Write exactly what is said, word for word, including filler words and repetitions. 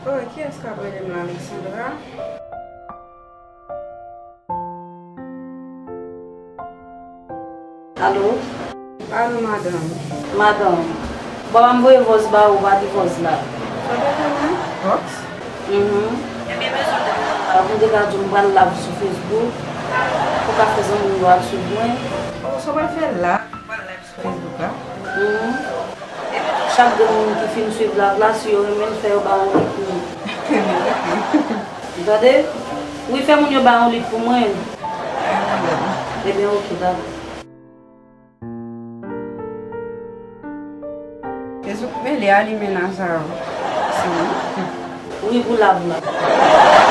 Oh, kiyès k ap rele m la, Alexandra? Alo? Alo, madanm. Madanm, papa m voye vòs ba ou, ou pa di vòs la. Sa w te fè mwen? Vòs? Mhm. Ebyen, bezwen te konn la, pou m te ka di w m pral live sou Facebook, pou ka fè zanmi yo al swiv mwen. Oh, sa w pral fè la? Ou pral live sou Facebook la? Mhm. Chak grenn moun ki fin swiv live la, si yo renmen l, fè yo ba yon lik pou mwen. Ebyen, oke. Ou tande? Wi, fè moun yo ba yon lik pou mwen. Pa gen pwoblèm. Ebyen, oke, dakò. Facebook mele a limen Lazaro. Si wi. Wi, pou live la.